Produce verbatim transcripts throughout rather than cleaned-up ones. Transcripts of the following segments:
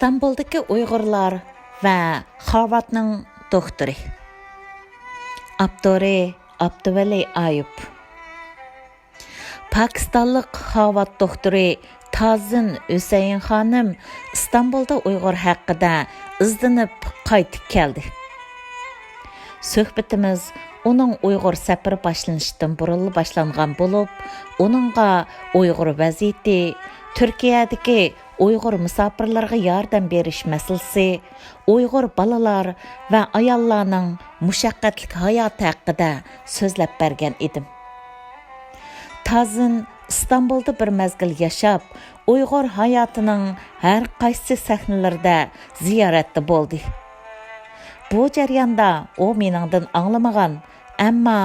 ئىستانبۇلدىكى ئۇيغۇرلار ۋە خارۋاردنىڭ دوكتورى. ئاپتورى: ئابدۇۋەلى ئايۇپ. پاكىستانلىق خارۋارد دوكتورى تازىن ھۈسەيىن خانىم ئىستانبۇلدا ئۇيغۇر ھەققىدە ئىزدىنىپ قايتىپ كەلدى. سۆھبىتىمىز ئۇنىڭ ئۇيغۇر سەپىرى باشلىنىشتىن بۇرۇنلا باشلانغان بولۇپ، ئۇنىڭغا ئۇيغۇر ۋەزىيىتى، تۈركىيەدىكى ئۇيغۇر مۇساپىرلارغا ياردەم بېرىش مەسىلىسى، ئۇيغۇر بالىلار ۋە ئاياللارنىڭ مۇشەققەتلىك ھاياتى ھەققىدە سۆزلەپ بەرگەن ئىدىم. تازىن ئىستانبۇلدا بىر مەزگىل ياشاپ، ئۇيغۇر ھاياتىنىڭ ھەر قايسى سەھنىلىرىدە زىيارەتتە بولدى. بۇ جەرياندا ئۇ مېنىڭدىن ئاڭلىمىغان، ئەمما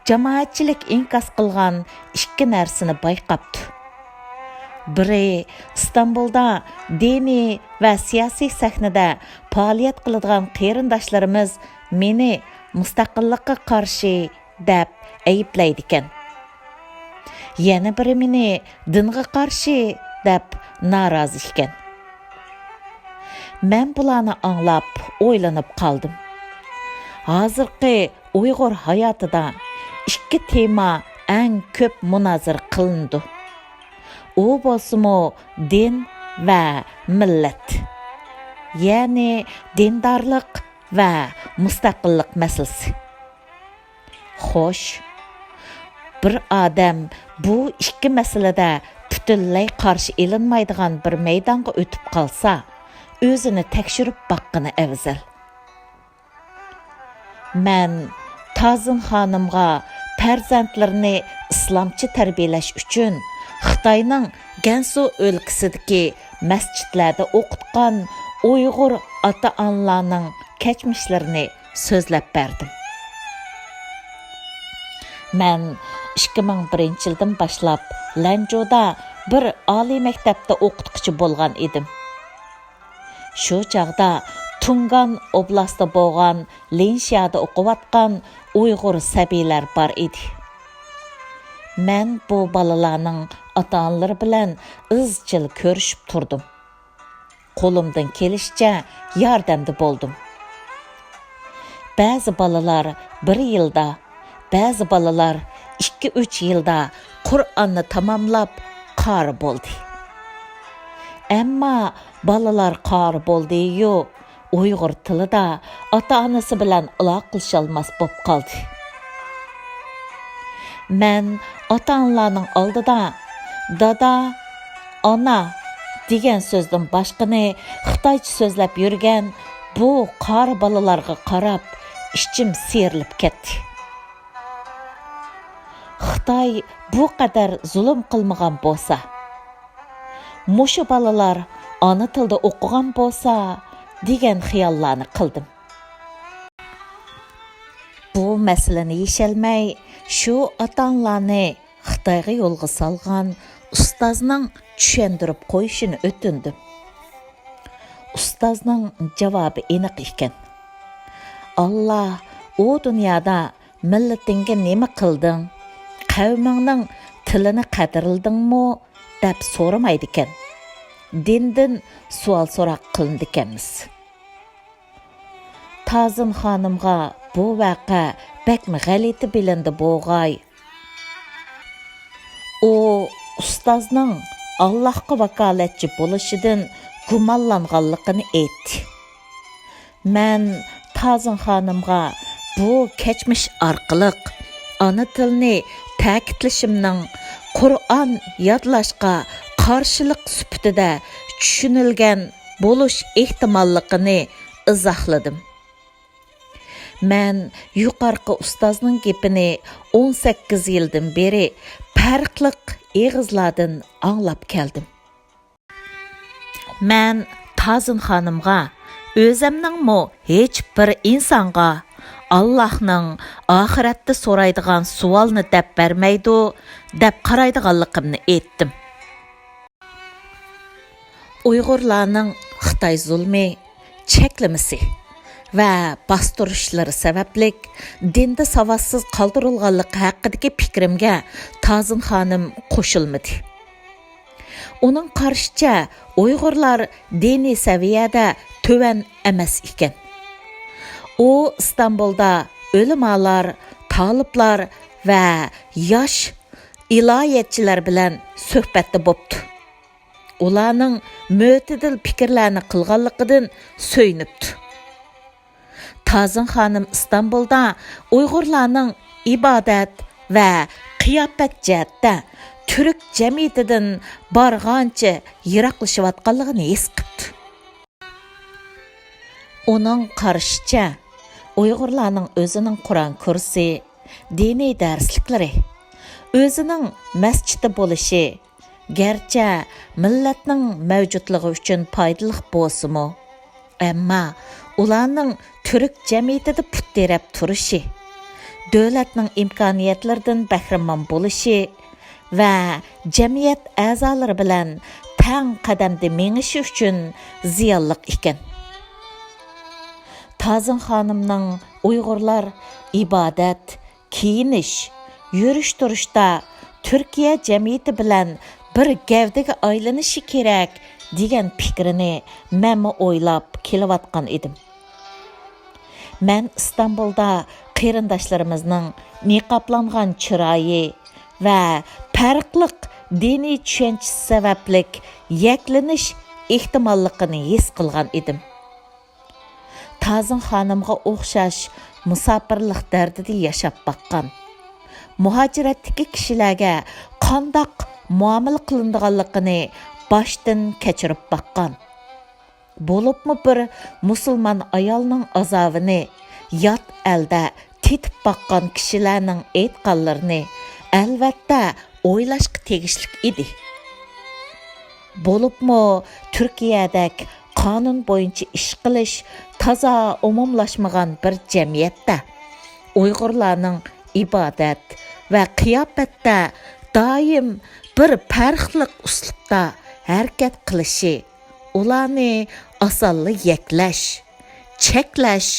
جامائەتچىلىك ئىنكاس قىلغان ئىككى نەرسىنى بايقاپتۇ. بىرى، ئىستانبۇلدا دىنىي ۋە سىياسىي سەھنىدە پائالىيەت قىلىدىغان قېرىنداشلىرىمىز مېنى مۇستەقىللىققا قارشى دەپ ئەيىبلەيدىكەن. يەنە بىرى مېنى دىنغا قارشى دەپ نارازى ئىكەن. مەن بۇلارنى ئاڭلاپ ئويلىنىپ قالدىم. ھازىرقى ئۇيغۇر ھاياتىدا ئىككى تېما ئەڭ كۆپ مۇنازىرە قىلىنىدۇ. ئۇ بولسىمۇ دىن ۋە مىللەت، يەنى دىندارلىق ۋە مۇستەقىللىق مەسىلىسى. خوش، بىر ئادەم بۇ ئىككى مەسىلىدە پۈتۈنلەي قارشى ئېلىنمايدىغان بىر مەيدانغا ئۆتۈپ قالسا، ئۆزىنى تەكشۈرۈپ باققىنى ئەۋزەل. مەن تازىن خانىمغا پەرزەنتلىرىنى ئىسلامچە تەربىيەلەش ئۈچۈن خىتاينىڭ گەنسۇ ئۆلكىسىدىكى مەسچىتلەردە ئوقۇتقان ئۇيغۇر ئاتا-ئانىلارنىڭ كەچمىشلىرىنى سۆزلەپ بەردىم. مەن ئىككى مىڭ بىرىنچى يىلدىن باشلاپ لەنجۇدا بىر ئالىي مەكتەپتە ئوقۇتقۇچى بولغان ئىدىم. شۇ چاغدا تۇڭگان ئوبلاستى بولغان لىنشيادا ئوقۇۋاتقان ئۇيغۇر سەبىيلەر بار ئىدى. مەن بۇ بالىلارنىڭ ئاتا-ئانىلىرى بىلەن ئىزچىل كۆرۈشۈپ تۇردۇم. قولۇمدىن كېلىشىچە ياردەمدە بولدۇم. بەزى بالىلار بىر يىلدا، بەزى بالىلار ئىككى-ئۈچ يىلدا قۇرئاننى تاماملاپ قارى بولدى. ئەمما بالىلار قارى بولدى-يۇ، ئۇيغۇر تىلىدا ئاتا-ئانىسى بىلەن ئالاقىلىشالماس بولۇپ قالدى. مەن ئاتا-ئانىلارنىڭ ئالدىدا «دادا، ئانا» دېگەن سۆزدىن باشقىنى خىتايچە سۆزلەپ يۈرگەن بۇ قارى بالىلارغا قاراپ ئىچىم سىيرىلىپ كەتتى. خىتاي بۇ قەدەر زۇلۇم قىلمىغان بولسا، مۇشۇ بالىلار ئانا تىلدا ئوقۇغان بولسا دېگەن خىياللارنى قىلدىم. بۇ مەسىلىنى يېشەلمەي، شۇ ئاتا-ئانىلارنى خىتايغا يولغا سالغان ئۇستازنىڭ چۈشەندۈرۈپ قويۇشىنى ئۆتۈندۈم. ئۇستازنىڭ جاۋابى ئېنىق ئىكەن. «ئاللا، ئۇ دۇنيادا مىللىتىڭگە نېمە قىلدىڭ؟ قەۋمىڭنىڭ تىلىنى قەدىرلىدىڭمۇ؟» دەپ سورىمايدىكەن. دىندىن سوئال-سوراق قىلىنىدىكەنمىز. تازىن خانىمغا بۇ ۋەقە بەكمۇ غەلىتە بىلىندى بوغاي. ئۇ ئۇستازنىڭ ئاللاھقا ۋاكالەتچى بولۇشىدىن گۇمانلانغانلىقىنى ئېيتتى. مەن تازىن خانىمغا بۇ كەچمىش ئارقىلىق ئانا تىلنى تەكىتلىشىمنىڭ قۇرئان يادلاشقا قارشىلىق سۈپىتىدە چۈشىنىلگەن بولۇش ئېھتىماللىقىنى ئىزاھلىدىم. مەن يۇقىرىقى ئۇستازنىڭ گېپىنى ئون سەككىز يىلدىن بېرى پەرقلىق ئېغىزلاردىن ئاڭلاپ كەلدىم. مەن تازىن خانىمغا ئۆزەمنىڭمۇ ھېچ بىر ئىنسانغا ئاللاھنىڭ ئاخىرەتتە سورايدىغان سوئالنى دەپ بەرمەيدۇ دەپ قارايدىغانلىقىمنى ئېيتتىم. ئۇيغۇرلارنىڭ خىتاي زۇلمى، چەكلىمىسى ۋە باستۇرۇشلىرى سەۋەبلىك دىندا ساۋاتسىز قالدۇرۇلغانلىقى ھەققىدىكى پىكرىمگە تازىن خانىم قوشۇلمىدى. ئۇنىڭ قارىشىچە، ئۇيغۇرلار دىنىي سەۋىيەدە تۆۋەن ئەمەس ئىكەن. ئۇ ئىستانبۇلدا ئۆلىمالار، تالىپلار ۋە ياش ئىلاھىيەتچىلەر بىلەن سۆھبەتتە بوپتۇ. ئۇلارنىڭ مۆتىدىل پىكىرلەرنى قىلغانلىقىدىن سۆيۈنۈپتۇ. تازىن خانىم ئىستانبۇلدا ئۇيغۇرلارنىڭ ئىبادەت ۋە قىياپەت جەھەتتە تۈرك جەمئىيىتىدىن بارغانچە يىراقلىشىۋاتقانلىقىنى ھېس قىپتۇ. ئۇنىڭ قارىشىچە، ئۇيغۇرلارنىڭ ئۆزىنىڭ قۇرئان كۇرسى، دىنىي دەرسلىكلىرى، ئۆزىنىڭ مەسچىتى بولۇشى، گەرچە مىللەتنىڭ مەۋجۇتلۇقى ئۈچۈن پايدىلىق بولسىمۇ، ئەمما ئۇلارنىڭ تۈرك جەمئىيىتىدە پۇت تىرەپ تۇرۇشى، دۆلەتنىڭ ئىمكانىيەتلىرىدىن بەھرىمەن بولۇشى ۋە جەمئىيەت ئەزالىرى بىلەن تەڭ قەدەمدە مېڭىشى ئۈچۈن زىيانلىق ئىكەن. تازىن خانىمنىڭ ئۇيغۇرلار ئىبادەت، كىيىنىش، يۈرۈش-تۇرۇشتا تۈركىيە جەمئىيىتى بىلەن بىر گەۋدىگە ئايلىنىشى كېرەك دېگەن پىكرىنى مەنمۇ ئويلاپ كېلىۋاتقان ئىدىم. مەن ئىستانبۇلدا قېرىنداشلىرىمىزنىڭ نىقابلانغان چىرايى ۋە پەرقلىق دىنىي چۈشەنچىسى سەۋەبلىك يەكلىنىش ئېھتىماللىقىنى ھېس قىلغان ئىدىم. تازىن خانىمغا ئوخشاش مۇساپىرلىق دەردىدە ياشاپ باققان، مۇھاجىرەتتىكى كىشىلەرگە قانداق مۇئامىلە قىلىنىدىغانلىقىنى باشتىن كەچۈرۈپ باققان، بولۇپمۇ بىر مۇسۇلمان ئايالنىڭ ئازابىنى يات ئەلدە تېتىپ باققان كىشىلەرنىڭ ئېيتقانلىرىنى ئەلۋەتتە ئويلاشقا تېگىشلىك ئىدى. بولۇپمۇ تۈركىيەدەك قانۇن بويىچە ئىش قىلىش تازا ئومۇملاشمىغان بىر جەمئىيەتتە ئۇيغۇرلارنىڭ ئىبادەت ۋە قىياپەتتە دائىم بىر پەرقلىق ئۇسلۇبتا ھەرىكەت قىلىشى، ئۇلارنى ئاسانلا يەكلەش، چەكلەش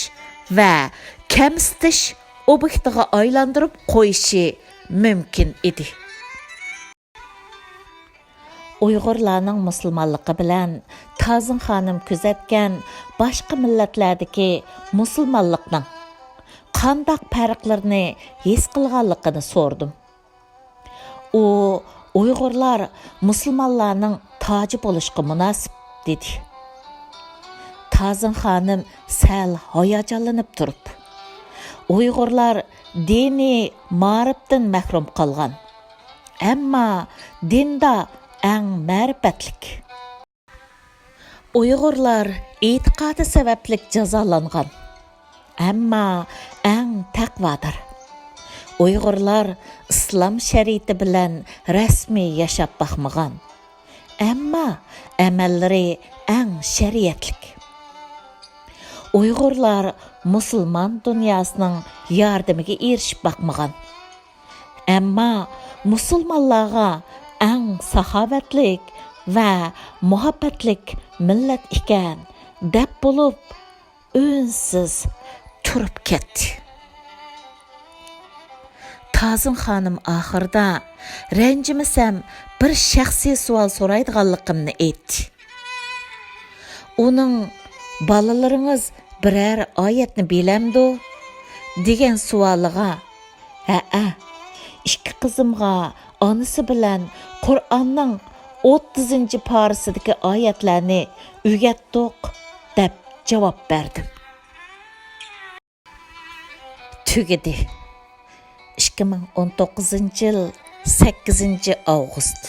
ۋە كەمسىتىش ئوبيېكتىغا ئايلاندۇرۇپ قويۇشى مۇمكىن ئىدى. ئۇيغۇرلارنىڭ مۇسۇلمانلىقى بىلەن تازىن خانىم كۆزەتكەن باشقا مىللەتلەردىكى مۇسۇلمانلىقنىڭ قانداق پەرقلىرىنى ھېس قىلغانلىقىنى سورىدىم. ئۇ، «ئۇيغۇرلار مۇسۇلمانلارنىڭ تاجى بولۇشقا مۇناسىپ» دېدى. تازىن خانىم سەل ھاياجانلىنىپ تۇرۇپ، «ئۇيغۇرلار دىنىي مائارىپتىن مەھرۇم قالغان، ئەمما دىندا ئەڭ مەرىپەتلىك. ئۇيغۇرلار ئېتىقادى سەۋەبلىك جازالانغان، ئەمما ئەڭ تەقۋادار. ئۇيغۇرلار ئىسلام شەرىئىتى بىلەن رەسمىي ياشاپ باقمىغان، ئەمما ئەمەللىرى ئەڭ شەرىئەتلىك. ئۇيغۇرلار مۇسۇلمان دۇنياسىنىڭ ياردىمىگە ئېرىشىپ باقمىغان، ئەمما مۇسۇلمانلارغا ئەڭ ساخاۋەتلىك ۋە مۇھەببەتلىك مىللەت ئىكەن» دەپ بولۇپ، ئۈنسىز تۇرۇپ كەتتى. تازىن خانىم ئاخىرىدا، «رەنجىمىسەم، بىر شەخسىي سوئال سورايدىغانلىقىمنى ئېيتتى. ئۇنىڭ، 'بالىلىرىڭىز بىرەر ئايەتنى بىلەمدۇ؟' دېگەن سوئالىغا، 'ھەئە، ئىككى قىزىمغا ئانىسى بىلەن قۇرئاننىڭ ئوتتۇزىنچى پارىسىدىكى ئايەتلەرنى ئۆگەتتۇق' دەپ جاۋاب بەردىم.» تۈگىدى. ئىككى مىڭ ئون توققۇزىنچى يىل، سەككىزىنچى ئاۋغۇست.